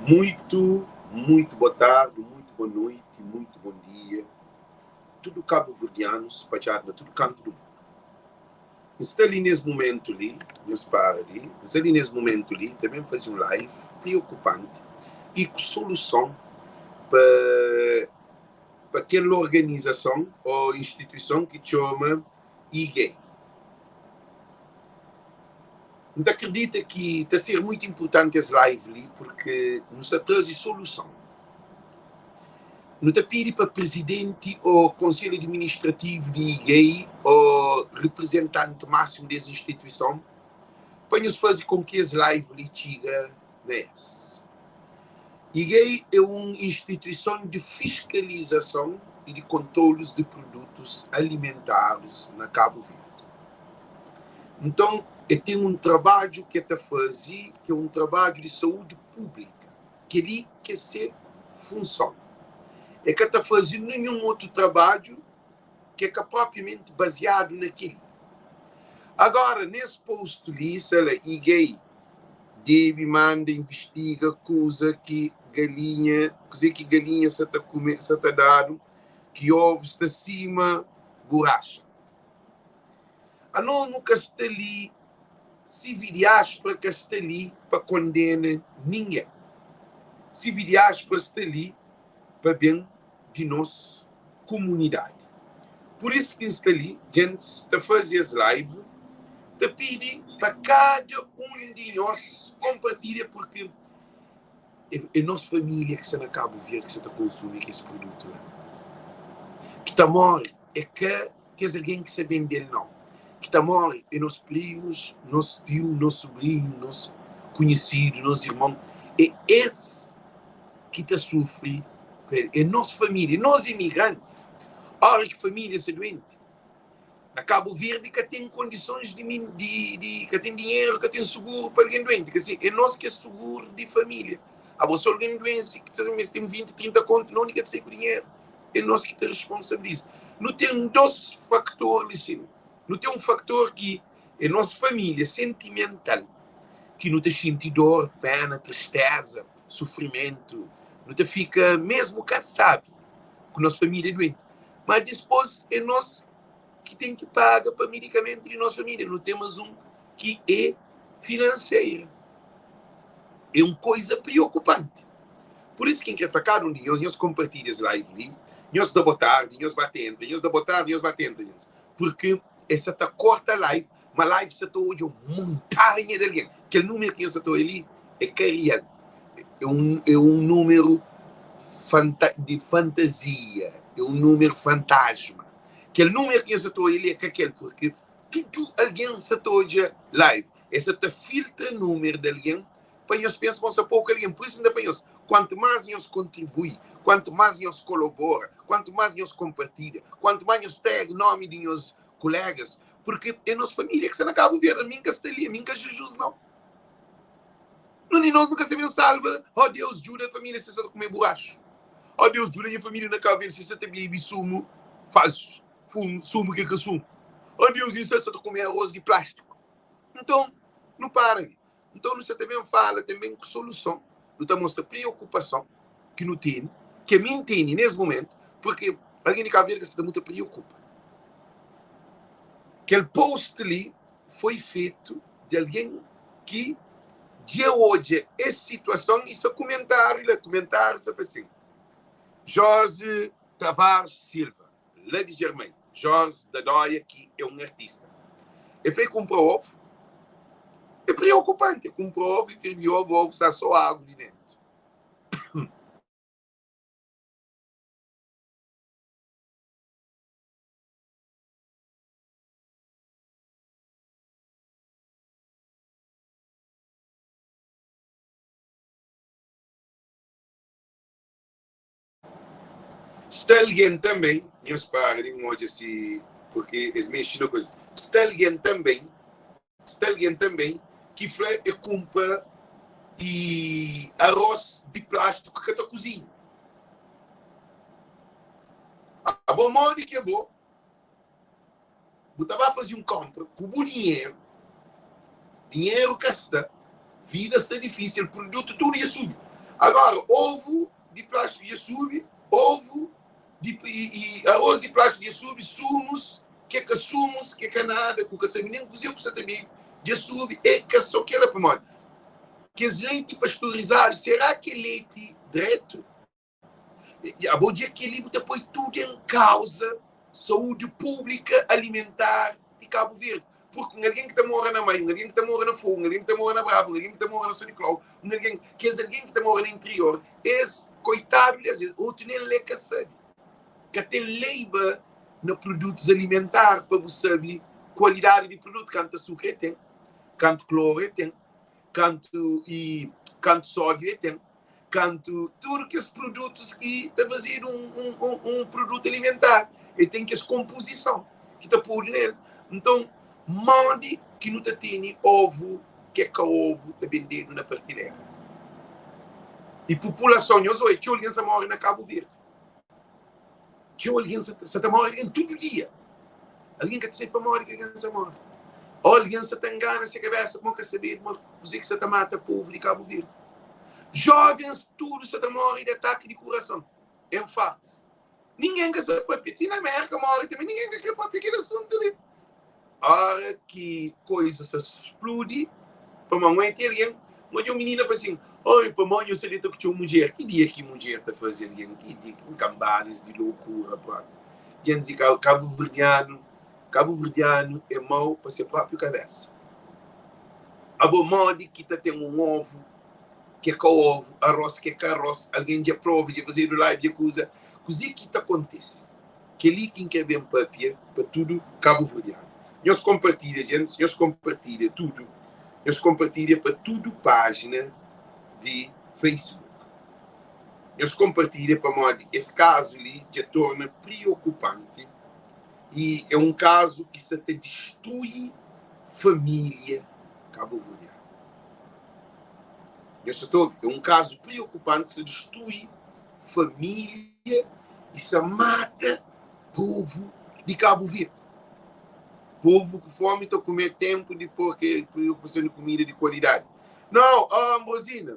Muito, muito boa tarde, muito boa noite, muito bom dia. Tudo cabo-verdianos spadjadu na tudo kantu do mundo. N sta li nes momentu li, nhos para li, N sta li nes momentu li, ta ben faze un live preokupanti i ku soluson pa pa kel organizason o instituison ki txoma IGEI. N ta kridita ki ta ser muitu inpurtanti es live li purki nu sta traze soluson. Nu ta pidi pa prizidenti o konselhu administrativu di IGEI o riprizentanti másimu di es instituison pa nhos faze kon ki es live li txiga na es. IGEI é un instituison di fiskalizason i di kontrolus di produtus alimentaris na Kabu Verdi. Nton, el ten un trabadju ki el ta faze, ki é un trabadju di saúdi públika. Kel-li ki é se funson. El ka ta faze ninhun otu trabadju ki é ka propriamenti baziadu na kel-li. Agora, nes post li, se la IGEI debe manda investiga kuza ki galinha, kuze ki galinha sa ta kume, sa ta dadu, ki ovu sta sima buraxa. Anos nu ka sta li, Sividiaspra ka sta li pa kondena ningen. Sividiaspra sta li pa ben di nos kumunidadi. Pur isu ki N sta li, djentis, ta faze es live, ta pidi pa kada un di nhos konpartilha purki é nos família ki sta na Kabu Verdi ki sa ta konsumi kes produtu la. Ki ta móre é ka kes algen ki sa bende-l nau. Ki ta móre é nos primus, nos tiu, nos subrinhu, nos kunhisidu, nos irmon. É es ki ta sufri ku el. É nos família, nos imigranti. Óra ki família sta duenti, na Kabu Verdi ka ten kondisons di, di, di, ka ten dinheru, ka ten suguru pa algen duenti. Ka si, é nos ki é suguru di família. Abo, si algen duense, ki ta meste ten 20, 30 kontu, na undi ki el ta sai ku dinheru? É nos ki ta responsabiliza. Nu ten dos faktor li sin. Nu ten un faktor ki é nos família sentimental, ki nu ta xinti dor, pena, tristeza, sufrimentu, nu ta fika mesmu ka sabi ku nos família duenti, ma dispôs é nos ki ten ki paga pa midikamentu di nos família. Nu ten mas un ki é finanseira. É un koiza priokupanti. Pur isu ki N kre fla kada un di nhos, nhos konpartilha es live li, nhos da botardi, nhos ba ta entra, nhos da botardi, nhos ba ta entra, gentis, purki es sa ta korta live, ma live sa ta odja un montanha di algen. Kel númeru ki nhos sa ta odja li é ka real, é un, é un númeru fanta, di fantazia, é un númeru fantasma. Kel númeru ki nhos sa ta odja li é ka kel, purki tudu algen sa ta odja live, es sa ta filtra númeru di algen pa nhos pensa ma sta poku algen. Pur isu N ta fla nhos, kuantu más nhos kontribui, kuantu más nhos kolabora, kuantu más nhos konpartilha, kuantu más nhos tag nómi di nhos kulégas, purki é nos família ki sta na Kabu Verdi, ami N ka sta li, ami N ka Jizus nau. Nun di nos nu ka sta ben salva, ó Deus djuda família si sta ta kume buraxu, ó Deus djuda nha família na Kabu Verdi si sta ta bebe sumu falsu, sumu ki é ka sumu, ó Deus si sta ta kume arroz di plástiku. Nton, nu para li. Nton, nu sta ta ben fala tanben ku soluson, nu ta mostra priokupason ki nu tene, ki ami N tene nes mumentu, purki algen di Kabu Verdi ka sta ta mutu priokupa. Kel post li foi fetu di algen ki dja odja es situason i sta kumentariu la, kumentariu sta fla sin, Jose Tavares Silva, la di Djermai, Jose da Dóia ki é un artista. E fla e kunpra ovu, é preokupanti, e kunpra ovu, e fervi ovu, ovu sta so agu di dentu. Sta algen tanben, nhos para di N odja si, purki es mexe na kuza. Sta algen tanben, sta algen tanben ki fla e kunpra i aros di plástiku ka ta kuzinha. Abo modi ki abo bu ta ba faze un konpra ku bu dinheru, dinheru ka sta, vida sta difísil, produtu tudu dja subi. Agora, ovo di plástiku dja subi, ovo di, i, i arroz di plástiku dja subi, sumus, ke ka sumus, ke ka nada, ku ka sabe nen kuzê ku sa ta bebe, dja subi. É ka só kela, pamodi kes leiti pastorizadu, será ke leiti dretu? Abo dja kel-li bu ta poi tudu en kauza saúdi públika alimentar di Kabu Verdi. Purki un algen ki ta mora na Maio, un algen ki ta mora na Fogu, un algen ki ta mora na Brava, un algen ki ta mora na São Nicolau, un algen, kes algen ki ta mora na interior, es koitadu des, es otu nen lé ka sabe. Ka ten leiba na produtus alimentar pa bu sabe kualidadi di produtu, kantu asukra e ten, kantu kloru e ten, kantu i kantu sódiu e ten. Kantu tudu kes produtus ki ta fazedu un, un, un, un produtu alimentar, el ten kes konpozison ki ta podu nel. Nton, modi ki nu ta tene ovu ki é ka ovu ta bendedu na partilera? I populason, nhos odja, txeu algen sa móre na Kabu Verdi. Txeu algen sa, sa ta móre en tudu dia. Algen ka ta sabe pamodi ki algen sa móre. Ô algen sa ta ngana se kabésa pamodi ka sabe ma kuzê ki sa ta mata povu di Kabu Verdi. Jovens tudu sa ta móre di ataki di kurason, infartus. Ningen ka sa papia. Ti na Mérka móre tanbê, ningen ka krê papia kel asuntu li. Ora ki koisa sa spludi, pamodi un é ti algen, N odja un minina fla sin, Oi, pamodi nho sa deta ku txeu mudjer? Ki dia ki mudjer ta faze algen? Ki dia ki un kanbadas di lokura propi. Dja N di kabuverdianu, kabuverdianu é mau pa se propi kabesa. Abo modi ki ta ten un ovu ki é ka ovu, aros ki é ka aros, algen dja prova, dja fazedu live, dja kuza. Kuze ki ta kontise? Kel-li ki N kre ben papia pa tudu kabuverdianu. Nhos konpartilha, djentis, nhos konpartilha tudu, nhos konpartilha pa tudu pájina di Facebook. Nhos konpartilha pamodi es kazu li dja torna priokupanti y é un kazu ki sa ta distrui família kabuverdianu. Nhos sa ta obi? É un kazu priokupanti ki sa distrui família y sa mata povu di Kabu Verdi. Povu ku fomi ta kume tenpu di porke preokupason di kumida di kualidadi. Nau, oh Ambrosina,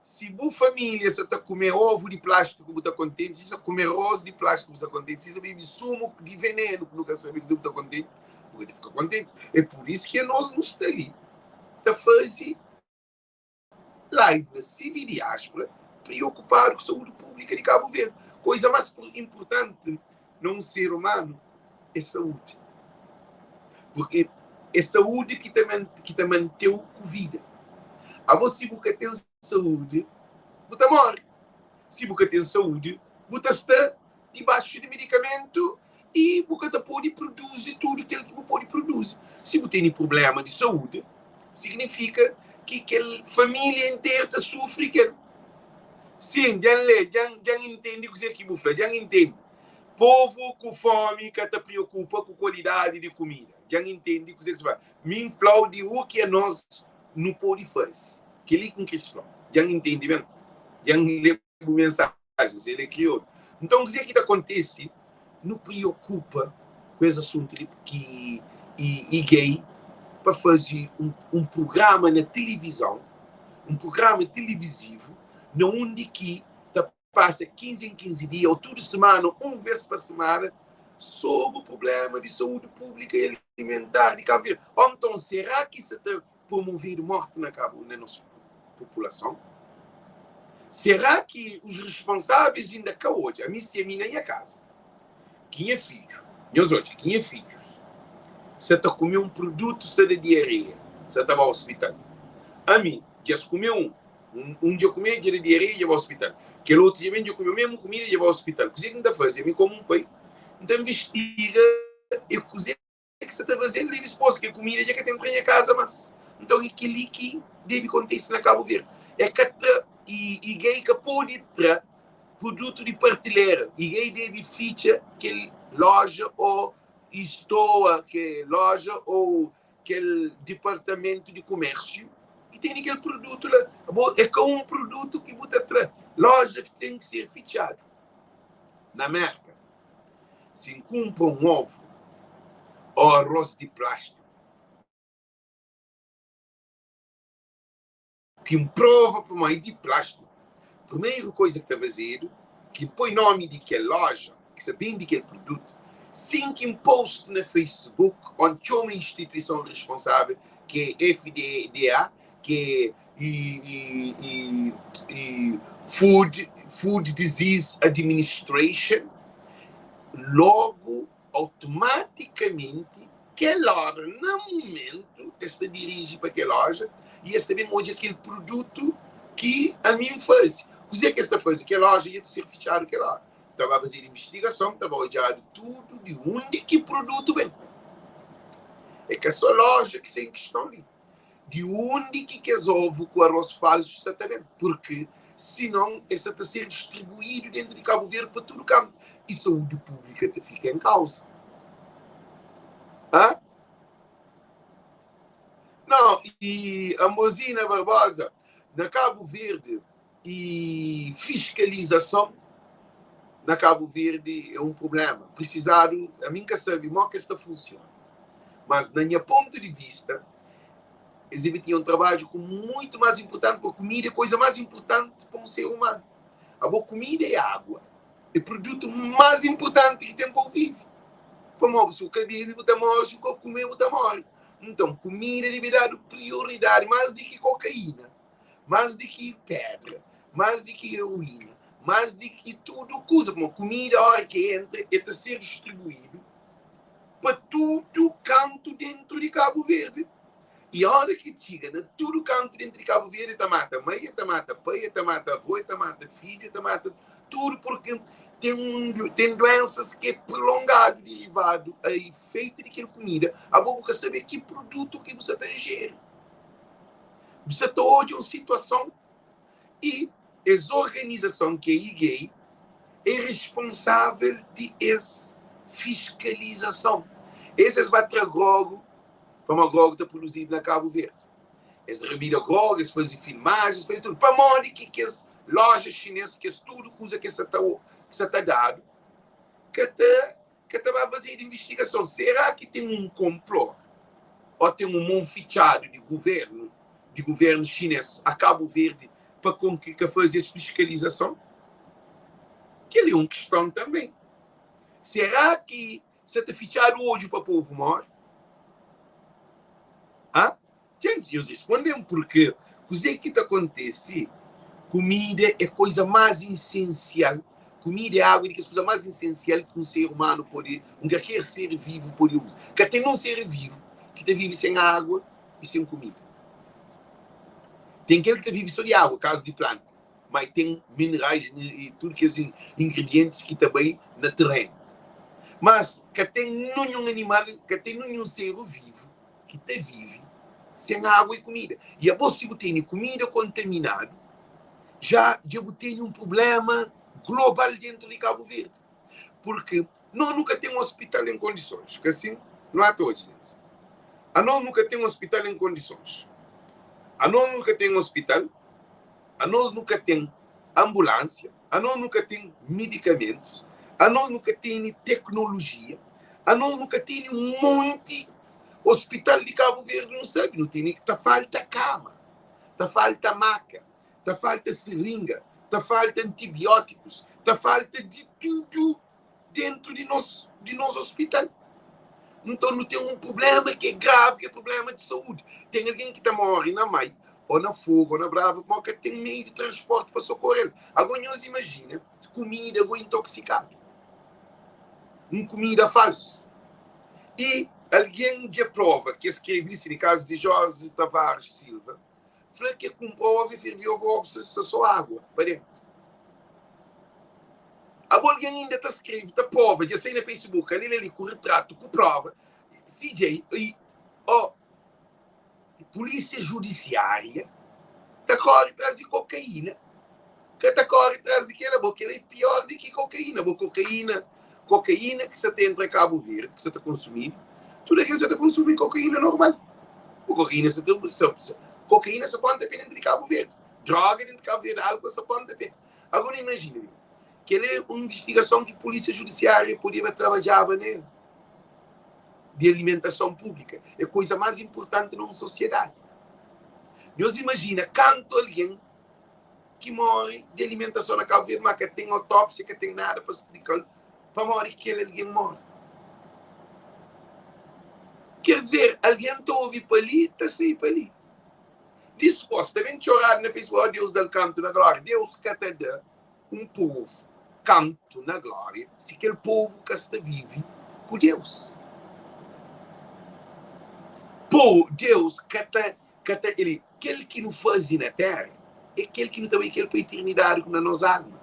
si bu família sa ta kume ovu di plástiku bu ta kontenti, si sa kume ros di plástiku bu sa kontenti, si sa bebe sumu di venenu ku nu ka sabe kuze bu ta kontenti, bu ka ta fika kontenti. É pur isu ki anos nu sta li ta faze Live na CV Diáspora preokupadu ku saúdi públika di Kabu Verdi. Koiza más inpurtanti na un ser umanu é saúdi. Purki é saúdi ki ta ki ta mante-u ku vida. Abo si bu ka ten saúdi, bu ta móre. Si bu ka ten saúdi, bu ta sta dibaxu di medikamentu i bu ka ta pode produzi tudu kel ki bu pode produzi. Si bu tene prubléma di saúdi, signifika ki kel família interu ta sufri kel. Sin, dja N lé, dja N, dja N intende kuzê ki bu fla, dja N intende. Povu ku fómi ka ta preokupa ku kualidadi di kumida. Dja N intende kuzê ki bu fla. Mi N fla-u di u ki anos nu pode faze. Kel-li ki N kris fla-u. Dja N intende ben. Dja N lé bu mensajen, se el é kriolu. Nton, kuzê ki ta kontise? Nu preokupa ku es asuntu li ki i gei pa faze un, un prugrama na tilivizon, un prugrama tilivizivu na undi ki ta pasa 15 en 15 dia ô tudu semana, un vês pa semana, sobri prubléma di saúdi públika i alimentar di Kabu Verdi. Ô nton, será ki sa ta promovedu morti na Kabu, na nos populason? Será ki os responsáveis inda ka odja? Ami si ami na nha kaza, ki nha fidju, nhos odja, ki nha fidjus sa ta kume un produtu sa da diareia, sa ta ba ospital. Ami, dja es kume un, un dja kume, dja da diareia, dja ba ospital. Kel otu dja ben dja kume mesmu kumida, dja ba ospital. Kuzê ki N ta faze? Ami komu un pai, N ta investiga e kuzê ki sa ta faze-l li dispôs kel kumida dja ka ten pra nha kaza más. Nton é kel-li ki debe kontise na Kabu Verdi. É ka tra i i gei ka pode tra produtu di partilera. I gei debe fitxa kel loja ô istoa ke loja ô kel dipartamentu di kumérsiu ki tene kel produtu la. Abo é ka un produtu ki bu ta tra. Loja ten ki ser fitxadu. Na Mérka. Si N kunpra un ovu ô arroz di plástiku ki N prova pamodi é di plástiku. Primeru koza ki ta fazedu, ki N poi nomi di kel loja ki sta bende kel produtu, sin ki N post na Facebook ô N txoma instituison responsável ki é FDA, ki é Food Food Disease Administration, logu automátikamenti kel óra na mumentu es ta diriji pa kel loja y es ta ben odja kel produtu ki ami N faze. Kuzê ki es ta faze? Kel loja dja ta ser fitxadu kel óra. Ta ba fazedu invistigason, ta ba odjadu tudu di undi ki produtu ben. É ka sô loja ki sta en kiston li. Di undi ki kes ovu ku arôs falsu sta ta ben? Purki sinon es sta ta ser distribuídu dentu di Kabu Verdi pa tudu kantu y saúdi públika ta fika en kauza. Hã? Não, e Ambrosina Barbosa, na Kabu Verdi e fiskalizason na Kabu Verdi é un prubléma. Prisizadu, ami N ka sabe mó ki es ta funsiona, mas na nha pontu di vista, es debe tinha un trabadju ku muitu más inpurtanti, purki kumida é koza más inpurtanti pa un ser umanu. Abo kumida é agua, é produtu más inpurtanti ki ten pa bu vive. Pamodi si bu ka bebe bu ta móre, si bu ka kume bu ta móre. Nton, kumida debe dadu prioridadi más di ki kokaína. Más di ki pedra, más di ki eroína, más di ki tudu kuza. Pamodi kumida, óra ki entra, el ta ser distribuídu pa tudu kantu déntu di Kabu Verdi. I óra ki txiga na tudu kantu déntu di Kabu Verdi, el ta mata mai, el ta mata pai, el ta mata avó, el ta mata fidju, el ta mata tudu, purki ten un ten duénsas ki é prolongadu derivadu a ifeitu di kel kumida. Abo bu ka sabe ki produtu ki bu sa ta injeri. Bu sa ta odja un situason i es organizason ki é IGEI é responsável di es fiskalizason. Es es ba tra grogu, pamodi grogu ta produzidu na Kabu Verdi. Es rabida grogu, es faze filmajens, es faze tudu. Pamodi ki kes loja xinês, kes tudu kuza ki sa ta sa ta dadu, ka ta ka ta ba fazedu invistigason. Será ki ten un konpló ó ten un mon fitxadu di guvernu di guvernu xinês a Kabu Verdi pa kon ki ka faze es fiskalizason? Kel-li é un kiston tanbe. Será ki sa ta fitxadu odju pa povu móre? Hã? Djentis, nhos responde-m, purke kuze ki ta kontese? Kumida é koiza más isensial, kumida é agu é di kes kuza más isensial ki un ser umanu pode, un kalker ser vivu pode uza. Ka ten un ser vivu ki ta vive sen agu i sen kumida. Ten kel ki ta vive sô di agu, kazu di planta, má i ten minerais i tudu kes ingridientis ki ta bai na terenu. Mas ka ten ninhun animal, ka ten ninhun ser vivu ki ta vive sen agu i kumida. I abo si bu tene kumida kontaminadu, ja dja bu tene un prublema global dentru di Kabu Verdi. Purki no nu ka ten ospital en kondisons, ka sin? No ata odja jintis. Anos nu ka ten ospital en kondisons. Anos nu ka ten ospital, anos nu ka ten anbulansia, anos nu ka ten midikamentus, anos nu ka tene teknolojia, anos nu ka tene un monti Hospital di Cabo Verde nu sabe, nu tene, ta falta kama, ta falta maka, ta falta seringa, ta falta antibióticos, ta falta di tudo dentro di nos, di nos hospital. Nton nu ten un problema ki é grave, ki é problema di saúde. Ten algen ki ta morre na Mai, ou na Fogo, ou na Brava, pamodi ka ten meio di transporte pa socorre-l. Agora nhos imagina kumida go intoxikadu, un kumida falsu. I algen dja prova ki es skrebe li si di kazu di Jorge Tavares Silva fla ki e kunpra ovu e fervi ovu ovu sta so agua pa dentu. Abo algen inda ta skrebe ta prova dja sai na Facebook ali na li ku retratu ku prova CJ i o Polícia Judiciária ta kore tras di kokaína, ka ta kore tras di kela, bo kela é pior di ki kokaína, bo kokaína, kokaína ki sa ta entra Cabo Verde, ki sa ta konsumidu, tudu algen sa ta konsumi kokaína normal, bo kokaína sa ta, sa, sa, kokaína sa ponta pé dentru di Cabo Verde, droga dentru di Cabo Verde, álcool sa ponta pé. Agora imagina, kela é un investigason ki Polícia Judiciária podeba trabadjaba nel. di alimentason públika é koiza más inpurtanti na un sosiedadi. Nhos imajina kantu algen. ki móre di alimentason na Kabu Verdi, má ka ten otópsia, ka ten nada pa splika-l pamodi ki kel algen móre. Ker dizer, algen ta obi pa li, ta sai pa li. Dispôs, ta ben txoradu na Facebook, oh, Deus da-l kantu na glória. Deus ka ta da un povu kantu na glória si kel povu ka sta vive ku Deus. Po, Deus ka ta ka ta el kel ki nu faze na téra é kel ki nu ta bai kel pa eternidadi na nos alma.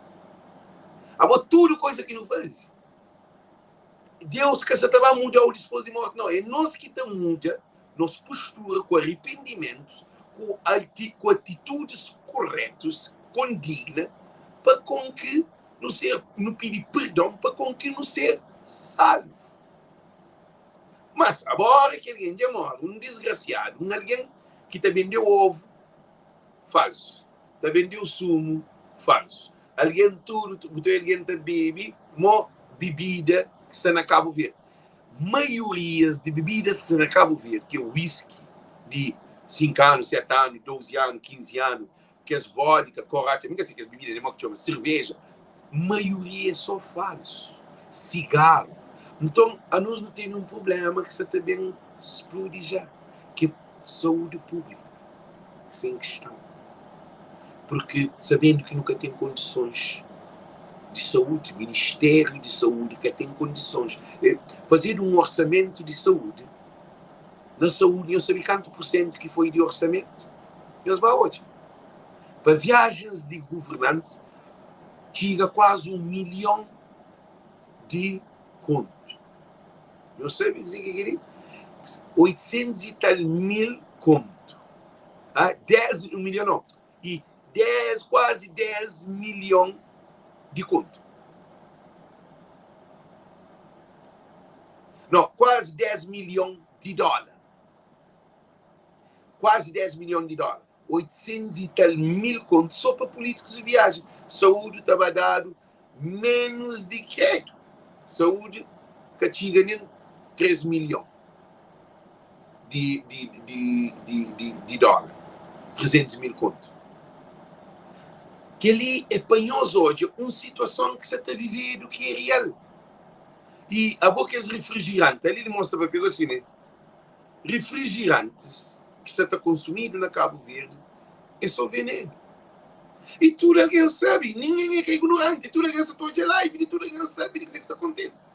Abo tudu koisa ki nu faze, Deus ka sa ta ba muda-u dispôs di morti, nau. É nos ki ta muda nos postura ku aripendimentus, ku ku atitudis koretus, kondigna, pa kon ki nu ser, nu pidi perdon pa kon ki nu ser salvu. Mas, abo ora ki algen dja móre, un disgrasiadu, un algen ki ta bende ovu falsu, ta bende sumu falsu, algen tudu, bu ta obi algen ta bebe mo bibida ki sta na Kabu Verdi. Maiorias di bibidas ki sta na Kabu Verdi, ki é whisky di 5 anu, 7 anu, 12 anu, 15 anu, kes vodka, koracha, mi ka sei kes bibida li mo ki txoma, serveja, maioria é só falsu, sigaru. Nton, anos nu tene un prublema ki sa ta ben spludi ja, ki é saúdi públika, ki sta en kiston. Purki sabendu ki nu ka ten kondisons di saúdi, Ministériu di Saúdi ka ten kondisons. Fazedu un orsamentu di saúdi, na saúdi, nhos sabe kantu pursentu ki foi di orsamentu? Nhos ba odja. Pa viajens di guvernanti txiga kuazi 1 milhon di kontu. Nhos sabe kuzê ki é kel-li? 800 i tal mil kontu. Ah, 10 un milhon nau. I 10, kuazi 10 milhon di kontu. Nau, kuazi 10 milhon di dóla. Kuazi 10 milhon di dóla. 800 i tal mil kontu sô pa pulítikus di viajen. Saúdi ta ba dadu ménus di kredu. Saúdi ka txiga nen 3 milhon di, di, di, di, di, di dóla. 300 mil kontu. Kel-li é pa nhos odja un situason ki sa ta vivedu ki é real. I abo kes refrijiranti, ali di mostra pa pega si, ne? Refrijirantis ki sa ta konsumidu na Kabu Verdi é so venenu. I tudu algen sabe, ningen é ka ignoranti, tudu algen sa ta odja live di tudu algen sabe di kuzê ki sta kontise.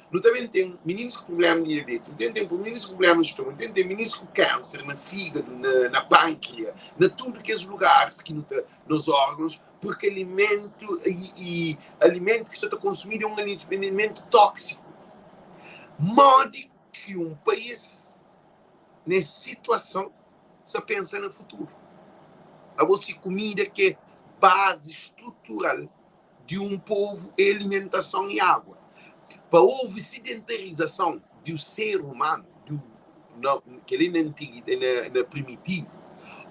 Nu ta ben ten mininus ku prubléma di diabeti, nu ta ben ten mininus ku prubléma di stômagu, nu ta ben ten mininus ku kánser na fígadu, na, na pânkria, na tudu kes lugaris ki nu ta, nos órgãus, purki alimentu i, i alimentu ki sta ta konsumidu é un alimentu tóksiku. Modi ki un país nes situason sa pensa na futuru? Abo si kumida ki é bazi strutural di un povu é alimentason i agua. Pa houve sedentarizason di u ser umanu, di u, na, kel-li na antigi, na, na primitivu,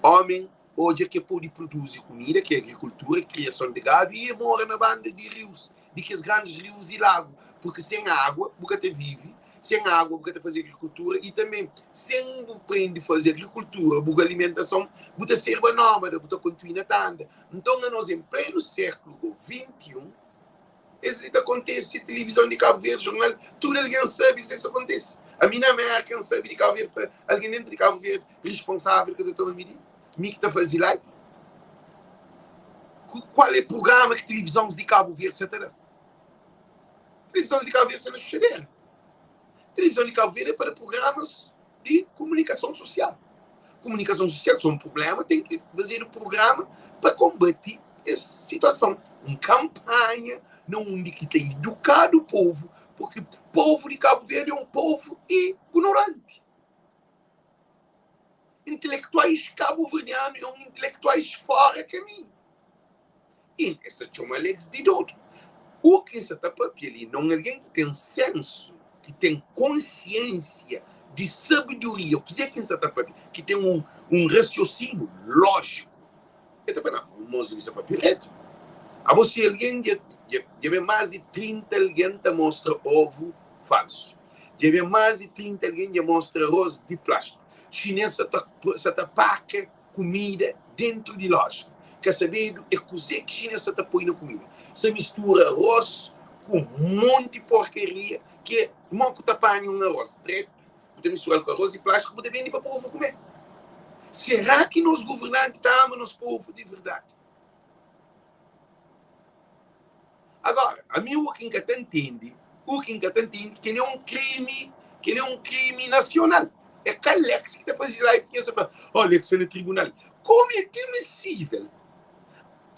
omen odja ke pode produzi kumida, ki é agrikultura, kriason di gadu i e mora na banda di rius, di kes grandis rius i lagu, purki sen agua bu ka ta vive, sen agua bu ka ta faze agrikultura i tanbe sen bu prende faze agrikultura, bu alimentason, bu ta serba nómada, bu ta kontinua ta anda. Nton anos en plenu séklu 21, es li ta kontese, tilivizon di Kabu Verdi, jornal, tudu algen sabe kuzê ki sta kontese. Ami na Mérka N sabe di Kabu Verdi pa algen dentu di Kabu Verdi risponsável ka ta toma midida. Mi ki ta faze live. Kual é prugrama ki tilivizons di Kabu Verdi sa ta da? Tilivizons di Kabu Verdi sta na xuxadera. Tilivizon di Kabu Verdi é pa da prugramas di kumunikason sosial. Kumunikason sosial so un prublema, ten ki fazedu prugrama pa konbati es situason. Un kanpanha na undi ki ta idukadu povu, purki povu di Kabu Verdi é un povu ignoranti. Intelektuais kabuverdianu é un intelektuais fora kaminhu. I es ta txoma Alex di dodu. U ki N sa ta papia li na un algen ki ten sensu, ki ten konsiensia di sabedoria, kuzê ki N sa ta papia, ki ten un, un rasiosinu lójiku. El ta fla, Nau, mos li sa papia retu. Abo si algen dja, dja, dja ben más di 30 algen ta mostra ovu falsu. Dja ben más di 30 algen dja mostra arroz di plástiku. Xinês sa ta, sa ta paka kumida dentu di loja. Ka sabedu é kuzê ki xinês sa ta poi na kumida. Sa mistura arroz ku monti porkaria ki é mo ku ta panha un arroz dretu, bu ta mistura-l ku arroz di plástiku bu ta bende pa povu kume. Será ki nos governanti ta ama nos povu di verdadi? Agora, ami u ki N ka ta ntende, u ki N ka ta ntende, kel-li é un krimi, kel-li é un krimi nasional. É ka Alex ki ta faze live ki nhos ta fla, oh, Alex sta na tribunal. Komu é admisível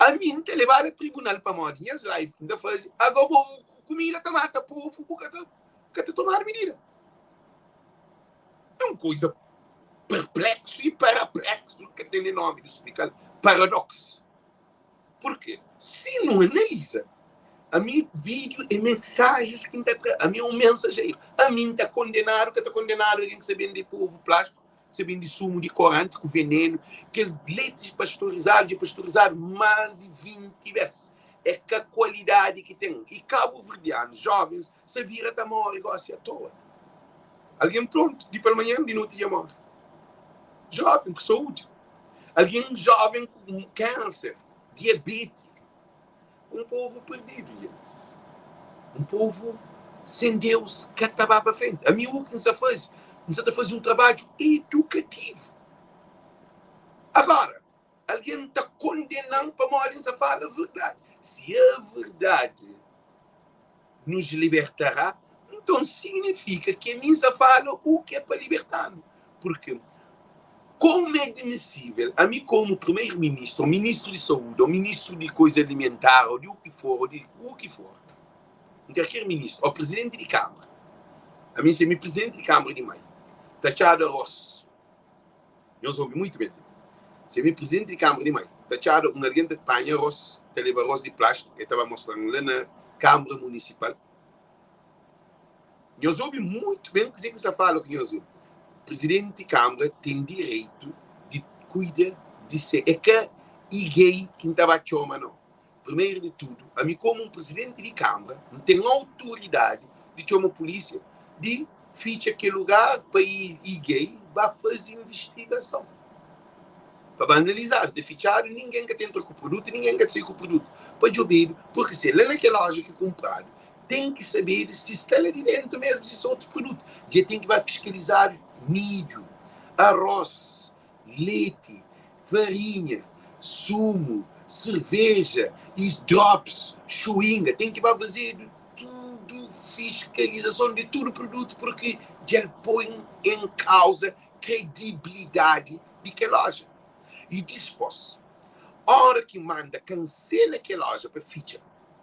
ami N ta lebadu a tribunal pamodi nhas live ki N ta faze, agora bo kumida ta mata povu, bu ka ta ka ta tomadu midida. É un koisa perpleksu i parapleksu, ka ten nen nomi di splika-l, paradox. Purki si nu analiza, ami vídiu é mensajens ki N ta tra, ami é un mensajeiru. Ami N ta kondenadu, ka ta kondenadu algen ki sa bende povu plástiku, sa bende sumu di koranti ku venenu, kel leti pastorizadu dja pastorizadu más di 20 bes. É ka kualidadi ki ten. I kabuverdianus, jovens, sa vira ta móre gósi atoa. Algen prontu, di palmanhan, di noti dja móre. Jóven ku saúdi. Algen jóven ku kánser, diabeti. Un povu perdidu, gentis. Un povu sen Deus ka ta ba pa frenti. Ami u ki N sa faze, N sa ta faze un trabadju edukativu. Agora, algen ta kondena-m pamodi N sa fala verdadi. Si a verdadi nos libertará, nton signifika ki ami N sa fala u ki é pa liberta-nu. Purki, komu é admisível ami komu primeiro-ministru, ou ministru di saúdi, ou ministru di koisa alimentar, ou di u ki for, ou di u ki for, N kalker ministru, ou prizidenti di kamara, ami si ami prizidenti di kamara di mai, ta txadu aros, nhos obi muitu ben, si ami prizidenti di kamara di mai, ta txadu un algen ta panha aros, ta leba aros di plástiku, e ta ba mostra-m la na kamara munisipal, Nhos obi mutu ben kuzê ki N sta fala ku nhos. Prizidenti di Kanbra ten direitu di kuida di se. É ka igei ki N ta ba txoma, nau. Primeru di tudu, ami komu un prizidenti di Kanbra, N ten autoridadi di txoma pulísia di fitxa kel lugar pa igei ba faze invistigason. Pa ba analizadu, ta fitxadu, ningen ka ta entra ku produtu, ningen ka ta sai ku produtu. Pa djobedu, purki se la na kel loja ki kunpradu, Ten ki sabedu si sta la di dentu mesmu, si sta otu produtu. Dja ten ki ba fiskalizadu midju, arroz, leti, farinha, sumu, serveja, e drops, xuinga. Ten ki ba fazedu tudu fiskalizason di tudu produtu purki dja el poi en kauza kredibilidadi di kel loja. I dispos, ora ki manda kansela kel loja pa fitxa.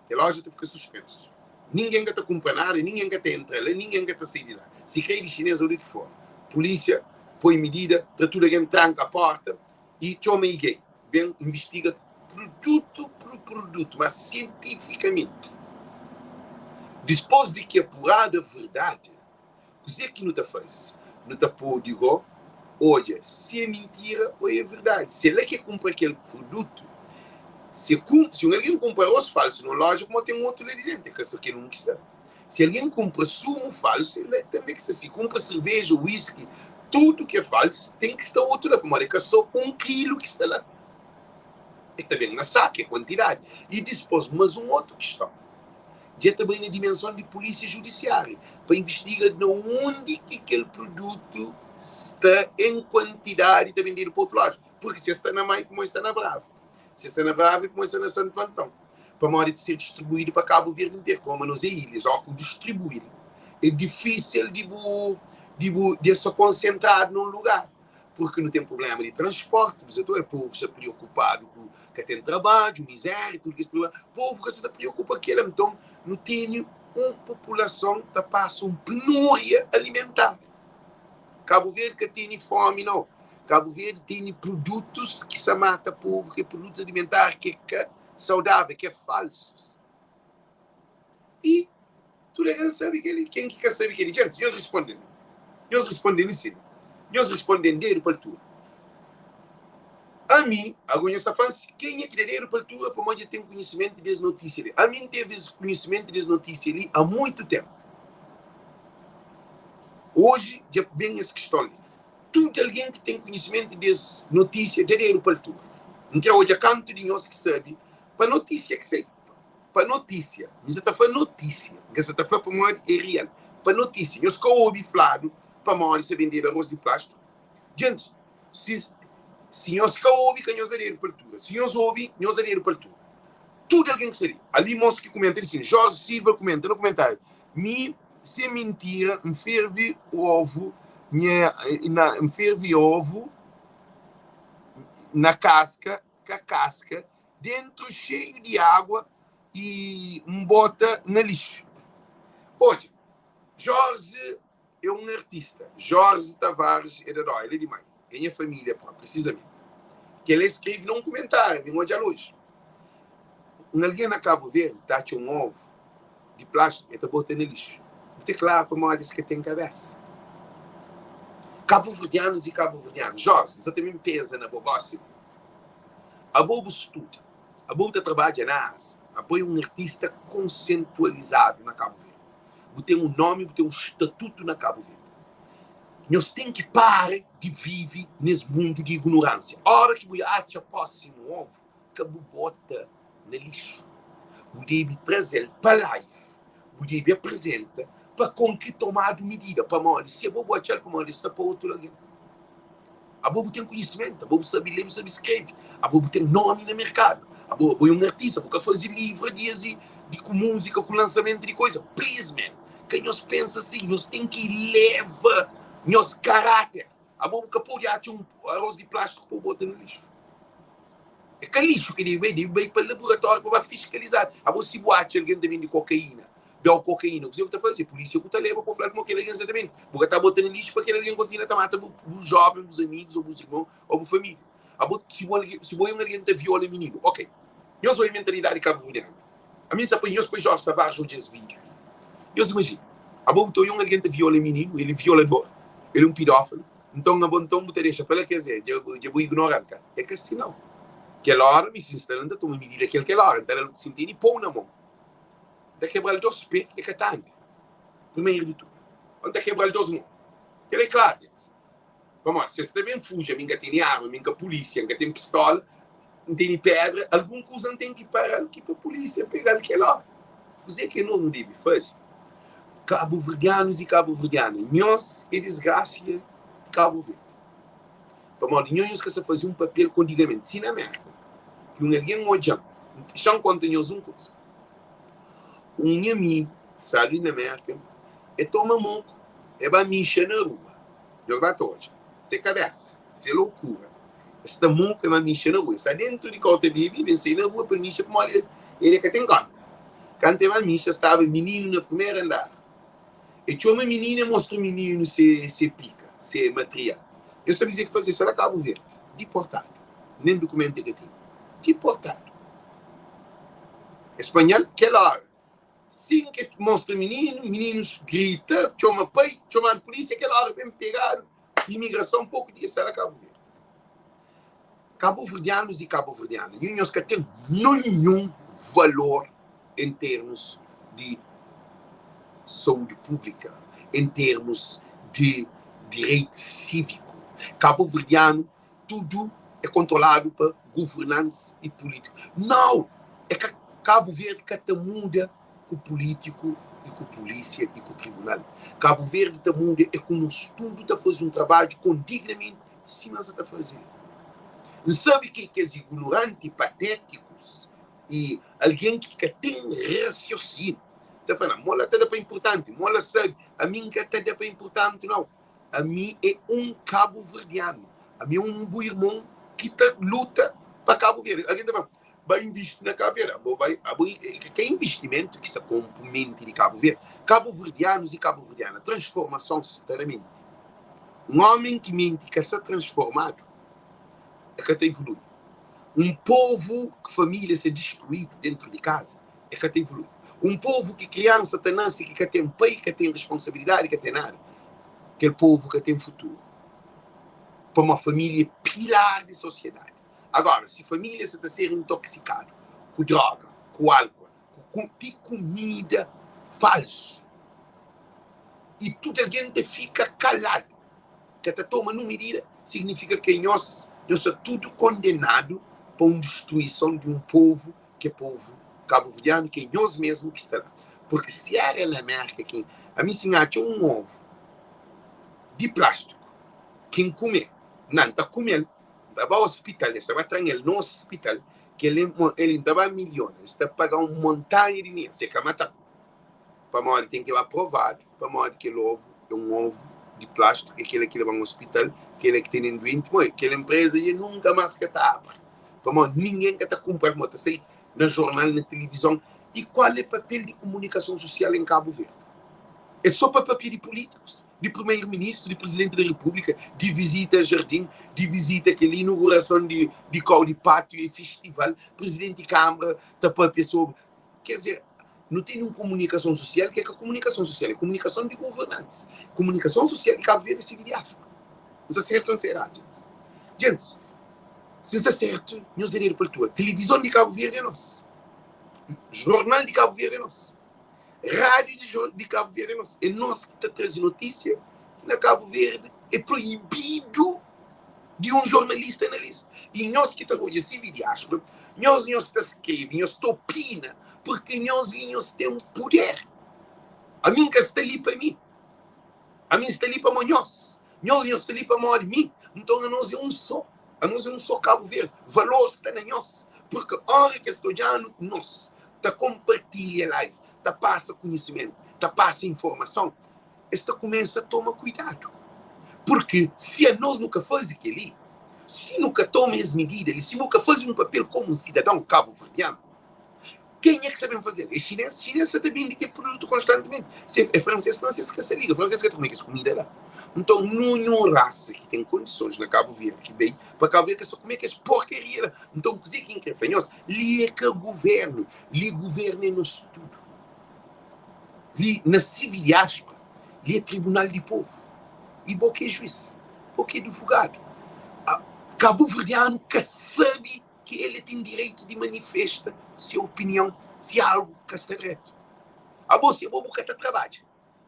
Kel loja ta fika suspensu. Ningen ka ta kunpra nada, ningen ka ta entra la, ningen ka ta sai di la. Si kre di xinês ô di ki for. Pulísia poi midida, tra tudu algen, tranka pórta i txoma igei ben invistiga produtu pur produtu, má sientifikamenti. Dispôs di ki apuradu a verdadi, Kuzê ki nu ta faze? Nu ta pode gó odja si é mintira ô é verdadi. Si é la ki el kunpra kel produtu, si el kunpra, si un algen kunpra arroz falsu na un lója, pamodi ten otu la di déntu, é ka sô kel un ki sta. Si algen kunpra sumu falsu, é la tanbê ki sta. Si kunpra serveja, whisky, tudu ki é falsu, ten ki sta otu la, pamodi é ka sô un kilu ki sta la. É ta ben na saku, é kuantidadi. I dipôs, más un otu kiston. Dja ta bai na dimenson di pulísia judisiáriu pa invistiga na undi ki kel produtu sta en kuantidadi ta bendedu pa otu loja. Purki si es sta na Mai, pamodi sta na Brava? Si es sta na Brava, pamodi sta na Santu Anton? Pamodi ta ser distribuídu pa Kabu Verdi interu. Koma nos é ilhas, óki bu distribuí-l é difísil di bu di bu di el sta konsentradu na un lugar. Purki nu ten prubléma di transpórti, bu sabe, povu sta preokupadu ku ka ten trabadju, mizéria, tudu kes prubléma, povu ka sa ta preokupa ku kel-la. Nton, nu tene un populason ta pasa un penúria alimentar. Kabu Verdi ka tene fómi, nau. Kabu Verdi tene produtus ki sa mata povu, ki é produtus alimentar ki é ka saudável, ki é falsus. I tudu algen sabe kel-li. Ken ki ka sabe kel-li? Gentis, nhos responde-m. Nhos responde-m sin. Nhos responde-m dedu pa altura. Ami, ago nhos ta fla-m si kenha ki da dedu pa altura pamodi dja ten konhisimentu di es notísia li. Ami N tevi es konhisimentu di es notísia li a muitu tenpu. Oji dja ben es kiston li. Tudu algen ki ten konhisimentu di es notísia da dedu pa altura. N kre odja kantu di nhos ki sabe pa notísia ki sai. Pa notísia. Mi sa ta fla notísia. N ka sa ta fla pamodi é real. Pa notísia. Nhos ka obi fladu pamodi sa bendedu arroz di plástiku? Djentis, si, si nhos ka obi, ka nhos da dedu pa altura. Si nhos obi, nhos da dedu pa altura. Tudu algen ki sta li. Ali mos ki kumenta li sin, Jorge Silva kumenta na kumentariu, Mi, sen mintira, N ferve ovu nha, na, N ferve ovu na kaska, ka kaska, dentru xeiu di agua i N bota na lixu. Odja, Jorge é un artista. Jorge Tavares é da dó, el é di mai. É nha família própi, precisamente. Kel el skrebe na un kumentáriu, mi N odja-l oji. Un algen na Kabu Verdi ta atxa un ovu di plástiku, el ta bota na lixu. Bu ten klaru pamodi es ka ten kabésa. Kabuverdianus i kabuverdianas, Jorge, N sa ta ben peza na bo gósi li. Abo bu studa, abo bu ta trabadja na asa, abo é un artista konsentualizadu na Kabu Verdi. Bu ten un nomi, bu ten un statutu na Kabu Verdi. Nhos ten ki para di vive nes mundu di ignoránsia. Ora ki bu atxa prósimu ovu, ka bu bota na lixu. Bu debe traze-l pa live, bu debe aprizenta pa kon ki tomadu midida. Pamodi si abo bu atxa-l, pamodi el sta pa otu algen. Abo bu ten konhisimentu, abo bu sabe lé, bu sabe skrebe, abo bu ten nomi na merkadu, abo, abo é un artista, bu ka faze livru dias di, di ku múzika, ku lansamentu di koisa. Please man, ka nhos pensa si, nhos ten ki leva nhos karáter. Abo bu ka pode atxa un arroz di plástiku pa bu bota na lixu. É ka lixu ki debe bai, debe bai pa laboratóriu pa ba fiskalizadu. Abo si bu atxa algen ta bende kokaína, da-u kokaína, kuzê bu ta faze? Polísia ku ta leba pa fla-l ma kel algen sta ta bende. Bu ka ta bota na lixu pa kel algen kontinua ta mata bu, bu jóven, bus amigus ô bus irmon ô bu família. Abo, si bu algen, si bo é un algen ki ta viola mininu, ok. Nhos obi mentalidadi kabuverdianu. Ami N sta pa nhos pa Jorge Tavares odja es vídiu li. Nhos imajina, abo bu ta oia un algen ta viola mininu, el é violador, el é un pidófilu, nton abo nton bu ta dexa pa la, kes é, dja, dja bu ignoral, ka? É ka si nau. Kel óra, mi si N sta la, N ta toma midida kel kel óra, N ta da-l ku sintini pou na mon. N ta kebra-l dos pé, e ka ta anda. Primeru di tudu, N ta kebra-l dos mon. Kel-la é klaru, gentis. Pamodi, si es ta ben fuji, ami N ka tene arma, mi N ka pulísia, N ka ten pistola, N tene pedra, algun kuza N ten ki para-l ki pa pulísia pega-l kel óra. Kuzê ki nos nu debe faze? Kabuverdianus i kabuverdiana, nhos é disgrasia di Kabu Verdi. Pamodi nho nhos ka sa faze un papel kondigamenti. Si na Merka, ki un algen odja-m, xa-m konta nhos un kuza. Un nha amigu ki sta li na Merka, e toma moku, e ba mixa na rua. Nhos ba ta odja se kabesa, se lokura. E sta moku, e ba mixa na rua. E sta dentu di kau ta bebe, e ben sai na rua pa mixa pamodi el e ka ten konta. Kantu e ba mixa, staba mininu na primeru andar. E txoma mininu, e mostra mininu se se pika, se material. Nhos sabe kuzê ki faze? Sta na Kabu Verdi, diportadu. Nen dukumentu e ka tene. Diportadu. Es panha-l kel óra. Sin ki e mostra mininu, mininus grita, txoma pai, txomadu pulísia, kel óra ben pegadu imigrason, poku dia sta na Kabu Verdi. Kabuverdianus i kabuverdiana, nhu nhos ka ten ninhun valor en termus di saúdi públika, en termus di direitu síviku. Kabuverdianu tudu é kontroladu pa governantis i pulítiku. Nau! É ka Kabu Verdi ka ta muda ku pulítiku i ku pulísia i ku tribunal. Kabu Verdi ta muda é ku nos tudu ta faze un trabadju kondignamenti sima N sa ta faze li. N sabe ki kes ignoranti, patétikus i algen ki ka ten rasiosinu ta fla, Mola ta da pa inpurtanti, mola sabe, ami N ka ta da pa inpurtanti nau. Ami é un kabuverdianu. Ami é un bu irmon ki ta luta pa Kabu Verdi. Algen ta fla, bai invisti na Kabu Verdi. Abo bai, abo ka investimentu ki sa konpo menti di Kabu Verdi. Kabuverdianus i kabuverdiana, transformason sta na menti. Un omi ki menti ka sta transformadu, e ka ta evolui. Un povu ki familia sta distruidu dentru di kaza, e ka ta evolui. Un povu ki kriansa ta nase ki ka ten pai, ka ten responsabilidadi, ka ten nada, kel povu ka ten futuru. Pamodi familia é pilar di sosiedadi. Agora, si familia sa ta ser intoksikadu ku droga, ku álkol, ku ti kumida falsu, i tudu algen ta fika kaladu, ka ta toma nun midida, signifika ke nhos, nhos sta tudu kondenadu. pa un distruison di un povu ki é povu kabuverdianu, ki é nhos mesmu ki sta la. Purki si éra na Mérka ki ami si N atxa un ovu di plástiku ki N kume, na N ta kume-l, N ta ba ospital, es ta ba tra-m el na ospital, kel el N ta ba miliona, es ta paga un montanha di dinheru, si e ka mata-m. Pamodi ten ki ba provadu pamodi kel ovu é un ovu di plástiku, é kel-la ki leba-m ospital, kel-la ki tene-m duenti. Moi, kel enpreza dja nunka más ka ta abri, pamodi ningen ka ta kunpra-l, pamodi ta sai na jornal, na tilivizon. I kual é papel di kumunikason susial en Kabu Verdi? É sô pa papia di pulítikus, di primeru-ministru, di prizidenti di repúblika, di vizita a jardin, di vizita kel inugurason di di kau di pátiu e festival, prizidenti di kanbra ta papia sobri. Quer dizer, nu tene un komunikason sosial ki é ka komunikason sosial, é komunikason di governantis. Komunikason sosial di Kabu Verdi é sigi diáspora. N sta sertu ou N sta eradu, djentis? Djentis, si N sta sertu, nhos da dedu pa altura. Tilivizon di Kabu Verdi é nos. Jornal di Kabu Verdi é nos. Rádiu di Kabu Verdi é nos. É nos ki ta traze notísia ki na Kabu Verdi é proibidu di un jornalista analista. I nhos ki ta odja CV Diáspora, nhos nhos ta skrebe, nhos ta opina, purki nhos li nhos ten puder. Ami N ka sta li pa mi. Ami N sta li pamo nhos. Nhos nhos sta li pamodi mi. Nton anos é un só. Anos é un só Kabu Verdi. Valor sta na nhos. Purki óra ki es ta odja-nu, nos ta konpartilha live, ta pasa konhisimentu, ta pasa informason. es ta kumesa toma kuidadu. Purki si anos nu ka faze kel-li, si nu ka toma es midida li, si bu ka faze un papel komu un sidadon kabuverdianu, kenha ki sa ben faze-l? É xinês? Xinês sa ta bende kel produtu konstantimenti. Si é fransês, fransês ka sa liga, fransês ka ta kume kes kumida la. Nton, nunhun rasa ki ten kondisons na Kabu Verdi ki bai pa Kabu Verdi ka sa kume kes porkaria la. Nton, kuzê ki N kre fla nhos? Li é ka guvernu, li guvernu é nos tudu. Li na sibi di aspa, li é tribunal di povu. Li bo ki é juiz, bo ki é duvugadu. Kabuverdianu ka sabe ki el ten direitu di manifesta se opinion si algu ka sta dretu. Abo si abo bu ka ta trabadja,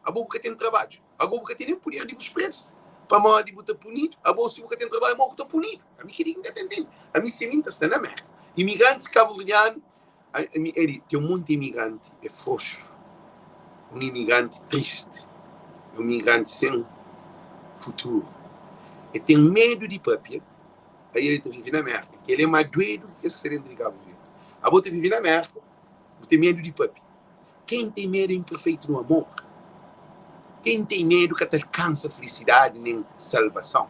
abo bu ka ten trabadju, abo bu ka ten nen puder di bu spresa pamodi bu ta punidu. Abo si bu ka ten trabadju, mo ku ta punidu. Ami kel-li ki N ka ta ntende. Ami si ami N ta sta na Merka. Imigrantis kabuverdianu Ami Edi, ten monti imigranti é froxu, un imigranti tristi, un imigranti sen futuru. E ten medu di papia, aí el ta vive na Merka. Kel é ma duedu ki kes ki sta dentu di Kabu Verdi. Abo ta vive na Merka, bu ten medu di papia. Ken ten medu é inperfeitu no amor. Ken ten medu ka ta alkansa felisidadi nen salvason.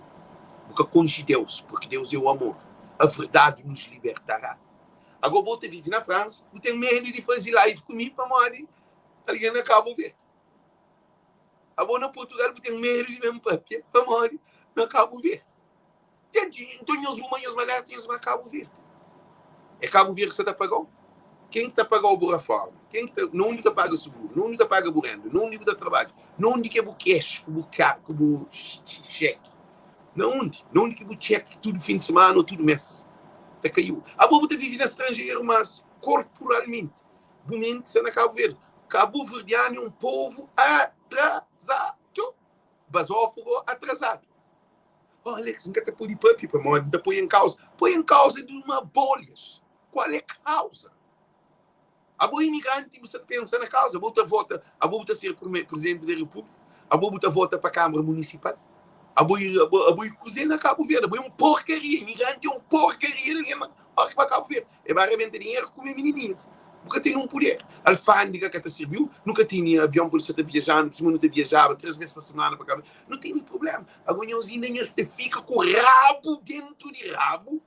Bu ka konxe Deus, purki Deus é o amor. A verdadi nos libertará. Ago bo ta vive na França, bu ten medu di faze live ku mi pamodi algen na Cabo Verde. Abo na Portugal bu ten medu di ben papia pamodi na Cabo Verde. Gente, nton nhos ruma nhos maleta nhos ba Cabo Verde. É Cabo Verde ki sa ta pagau? Ken ki ta pagau bu reforma? Ken ki ta, na undi bu ta paga seguru? Na undi bu ta paga bu renda? Na undi bu ta trabadja? Na undi ki é bu cash ku bu ku bu xeki? Na undi? Na undi ki bu txek tudu fin di semana ou tudu mes ta kaiu? Abo bu ta vive na stranjeru, mas korporalmenti bu menti sta na Kabu Verdi. Kabuverdianu é un povu atrazadu. Basófogo atrazadu. Oh, Alex, N ka ta pode papia pamodi N ta poi en kauza. Poi en kauza di uma bolhas. Kual é kauza? Abo imigranti bu sa pensa na kauza, bo ta vota, abo bu ta ser presidenti da repúblika, abo bu ta vota pa kâmara munisipal, abo abo abo i kuzê na Kabu Verdi, abo é un porkaria, imigranti é un porkaria di algen óra ki ba Kabu Verdi, e ba rebenta dinheru kume minininhas, bu ka ten un puder, alfândega ka ta sirbiu, nu ka tene avion pa nu sa ta viajanu, sima nu ta viajaba 3 bes pa semana pa Kabu Verdi, nu tene prubléma, ago nhos inda nhos ta fika ku rabu dentu di rabu.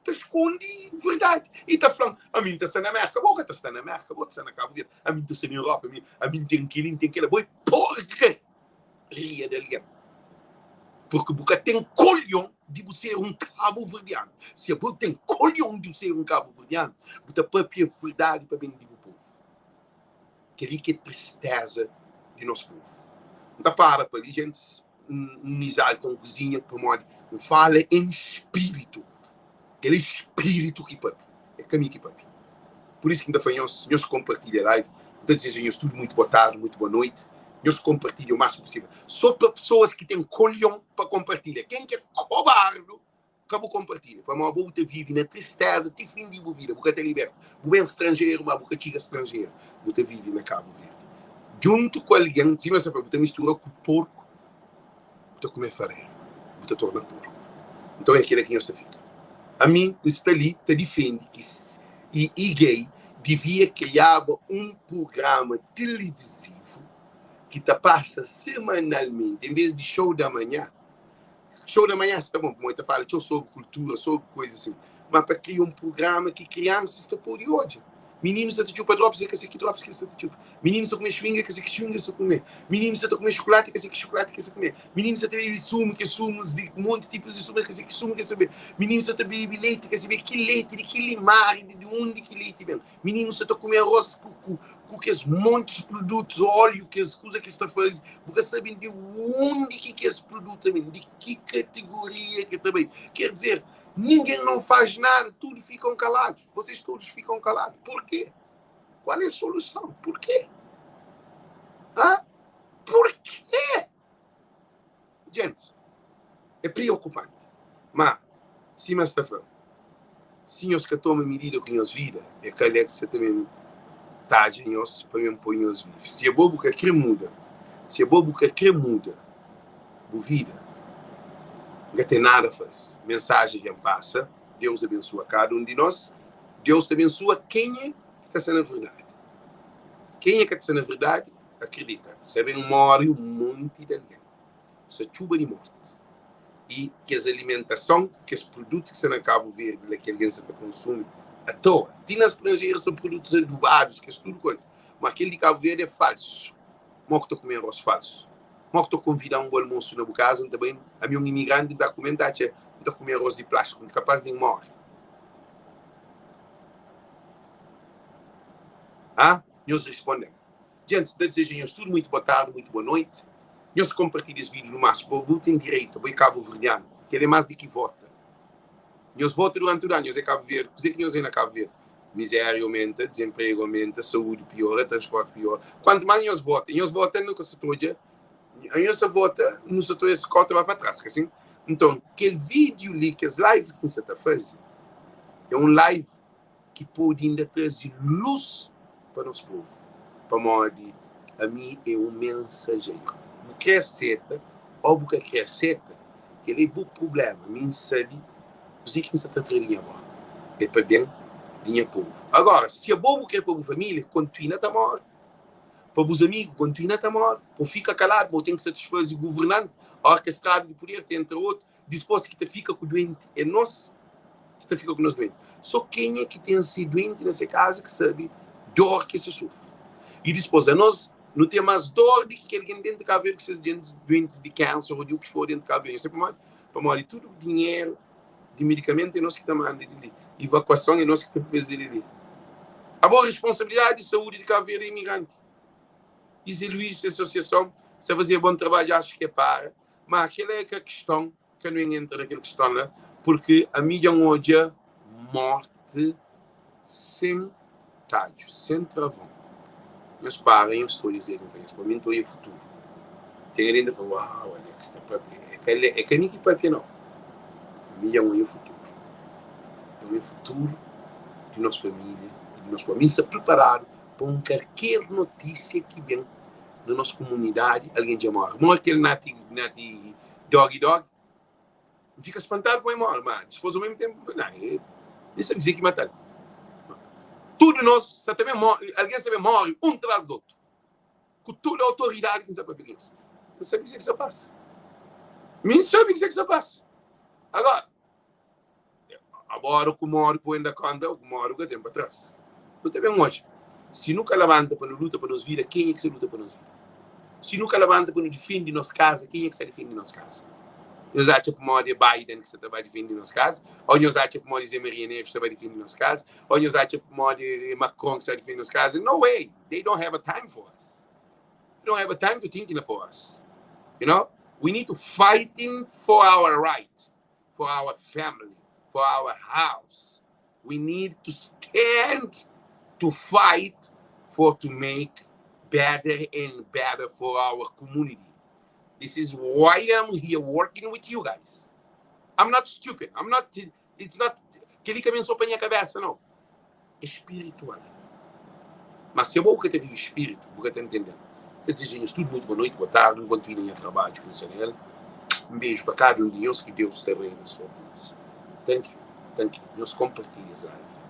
Ta skonde verdadi i ta fla-m, Ami N ta sta na Mérka. Bo ka ta sta na Mérka, bo ta sta na Kabu Verdi. Ami N ta sta na Europa, ami, ami N ten kel-li, N ten kel-la. Bo é porkaria di algen, purki bu ka ten kolhon di bu ser un kabuverdianu. Si abo ten kolhon di bu ser un kabuverdianu, bu ta papia verdadi pa ben di bu povu. Kel-li ki é tristeza di nos povu. N ta para pa li, gentis. N izalta un kuzinha pamodi N fala en spiritu. Kel é spiritu ki papia, é ka mi ki papia. Pur isu ki N ta fla nhos, nhos konpartilha live. N ta dizeja nhos tudu muitu boa tardi, muitu boa noiti. Nhos konpartilha o másimu pusível. Sô pa pesoas ki ten kolhon pa konpartilha. Ken ki é kobardu. Ka bu konpartilha, pamodi abo bu ta vive na tristeza ti fin di bu vida. Bu ka ta liberta. Bu ben stranjeru, ma bu ka txiga stranjeru. Bu ta vive na Kabu Verdi djuntu ku algen, sima sa fla, bu ta mistura ku porku, bu ta kume farelu, bu ta torna porku. Nton é kila ki nhos ta fika. Ami N sta li ta difende ki IGEI divia kriaba un prugrama tilivizivu ki ta pasa semanalmenti, en vez di Show da Manhã. Show da Manhã sta bon, pamodi ta fala txeu sobri kultura, sobri koizas asin. Ma pa kria un prugrama ki kriansas ta pode odja. Mininus sa ta txupa drops, e ka sa ki drops ki es sa ta txupa. Mininus sa kume xwinga, e ka sa ki xwinga es sa kume. Mininus sa ta kume xukulati, e ka sa ki xukulati ki es sa kume. Mininus sa ta bebe sumu, ki sumus di monti tipus di sumu, e ka sa ki sumu ki es sa bebe. Mininus sa ta bebe leti, e ka sabe ki leti, di ki limari, di undi ki leti ben. Mininus sa ta kume arroz ku, ku, ku kes montis produtus, óleo, kes kuza ki es ta faze, bu ka sabe di undi ki kes produtu ta ben, di ki kategoria ki ta bai. Quer dizer, ninguém não faz nada, tudo ficam calados. Vocês todos ficam calados. Porquê? Qual é a solução? Porquê? Hã? Porquê? Gente, é preocupante. Ma, sima sta fla, si nhos ka toma midida ku nhos vida, é ka Alex sa ta ben tadja nhos pa ben poi nhos vive. Si abo bu ka kre muda, si abo bu ka kre muda bu vida, N ka ten nada faze. Mensaji dja N pasa. Deus abensua kada un di nos. Deus ta abensua kenha ki ta sta na verdadi. Kenha ka ta sta na verdadi, Akredita, sa ben móre un monti di algen, sa txuba di morti. I kes alimentason, kes produtu ki sta na Kabu Verdi la ki algen sa ta konsumi atoa. Ti na stranjeru sa produtus adubadus, kes tudu koza. Ma kel di Kabu Verdi é falsu. Mo ku ta kume aros falsu? Mo ku ta konvida-m bu almosu na bu kaza, N ta bai, ami un imigranti, N ta kume, N ta atxa, N ta kume aros di plástiku, N kapás di N móre. Ha? Nhos risponde-m. Djentis, N ta dizeja nhos tudu muitu boa tardi, muitu boa noiti. Nhos konpartilha es vídiu lu más pa bu ten direitu, abo é kabuverdianu, kel é más di ki vota. Nhos vota duranti tudu anu, nhos é Kabu Verdi, kuzê ki nhos é na Kabu Verdi? Mizéria omenta, dizenpregu omenta, saúdi piora, transporti piora. Kuantu más nhos vota, nhos vota nu ka sa ta odja, nhos sa vota, nu sa ta odja skola ta ba pa tras, ka sin? Nton, kel vídiu li, kes live ki N sa ta faze, é un live ki pode inda traze lus pa nos povu, pamodi ami é un mensajeru. Bu krê seta ô bu ka krê seta, kel-li é bu prubléma. Mi N sabe kuzê ki N sta ta tra di nha bóka, é pa ben di nha povu. Agóra, si abo bu krê pa bu família kontinua ta móre, pa bus amigu kontinua ta móre, bu fika kaladu, bu ten ki satisfaze governanti, óras ki es tradu di puder, ta entra otu. Dispôs ki ta fika ku duenti é nos ki ta fika ku nos duenti. Sô kenha ki ten se duenti na se kaza ki sabe dor ki es ta sufri. I dispôs anos nu ten más dor di ki kel algen dentu Kabu Verdi ki ses gentis duenti di kanser ô di u ki for dentu Kabu Verdi. Nhos sabe pamodi? Pamodi tudu dinheru di medikamentu é nos ki ta manda di li. Ivakuason é nos ki ta faze di li. Abo responsabilidadi di saúdi di Kabu Verdi é imigranti. I Zé Luís se asosiason sta faze bon trabadju axu ki é para. Ma kel-la é ka kiston, ka nu entra na kel kiston la, purki ami dja N odja mórti sen tadju, sen travon. Nhos para, nhos ta odja kuzê ki N fla nhos. Pa mi, N ta odja futuru. Ten algen ta fla, Uau, Alex ta papia. É ka, é ka mi ki papia, nau. Ami dja N odja futuru. Dja N odja futuru di nos família i di nos povu. Ami N sta priparadu pa un kalker notísia ki ben. Na nos kumunidadi algen dja móre. Móre kel nati nati dogi dogi. N fika spantadu pamodi móre, ma dispôs omésmu ténpu N fla, nah, e N sabe kuzê ki mata-l. Tudu nos sa ta ben móre, algen sa ben móre un tras di otu, ku tudu autoridadi ki N sa papia ku nhos. N sabe kuzê ki sa pasa. Mi N sabe kuzê ki sa pasa. Agora, Agora ku móre ku N da kónta, ku móre ku ka ten pa tras. Nu ta ben odja. Si nu ka labanta pa nu luta pa nos vida, kenha ki sta luta pa nos vida? Si nu ka labanta pa nu difende nos kaza, kenha ki sta difende nos kaza? Nhos atxa pamodi é Biden ki sta ta ba difende nos kaza? Ô nhos atxa pamodi Zé Maria Neves sta ba difende nos kaza? Ô nhos atxa pamodi é Macron ki sta difende nos kaza? No way! They don't have a time for us. They don't have a time to thinking for us. You know? We need to fighting for our rights. for our family, for our house. We need to stand to fight for to make better and better for our community. This is why I'm here working with you guys. I'm not stupid. I'm not, it's not, kel-li ka ben sô pa nha kabésa, nau. É spiritual. Má si abo bu ka ta vive spiritu, bu ka ta ntende-l. N ta dizeja nhos tudu mutu boa noiti, boa tardi, N kontinua nha trabadju ku N sta na el. Un beju pa kada un di nhos, ki Deus ta reina sobri nhos. Thank you, thank you. Nhos konpartilha es live li.